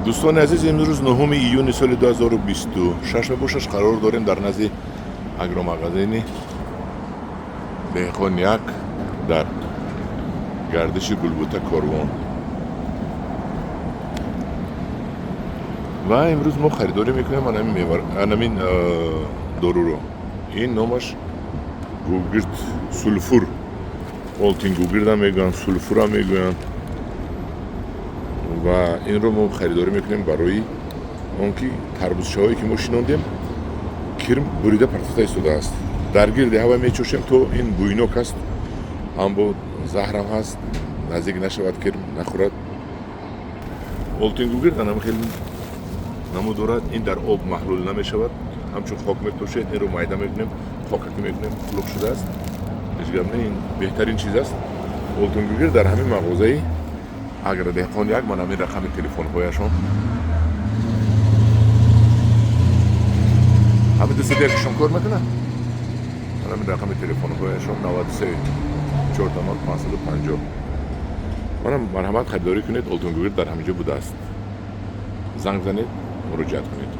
Дӯстони азиз, имрӯз 9 июни соли 2026 мебошад. Қарор дорем дар назди агромағазини «Деҳқон як» дар гардиши Гулбута Корвон ва имрӯз мо харидорӣ мекунем анамин доруро. Ин номаш гугирд сулфур, олтин гугирдам мегӯянд, сулфурам мегӯянд ва инро мо харидорӣ мекунем барои он ки тарбузчаҳое, ки мо шинондем, кирм бурида партофта истодааст. Дар гирди ҳава мечошем, то ин бӯйнок аст, ҳам бо заҳрам ҳаст, наздик нашавад, кирм нахӯрад. Олтин гугирд анам хеле намуд дорад. Ин дар об маҳлул намешавад, ҳамчун хок метошед. Инро майда мекунем, хокакӣ мекунем. Хулуқ шудааст, ҳеҷ гап не, ин беҳтарин чиз аст. Олтин гугирд дар ҳамин мағозаи «Агродеҳқон як». Ман ҳамин рақами телефонҳояшон. Ҳамин дусад якшон кор мекунад. Ман ҳамин рақами телефонҳояшон: 93 4 550. Манам марҳамат, харидорӣ кунед. Олтин гугирд дар ҳамин ҷо будааст. Занг занед, муроҷиат кунед.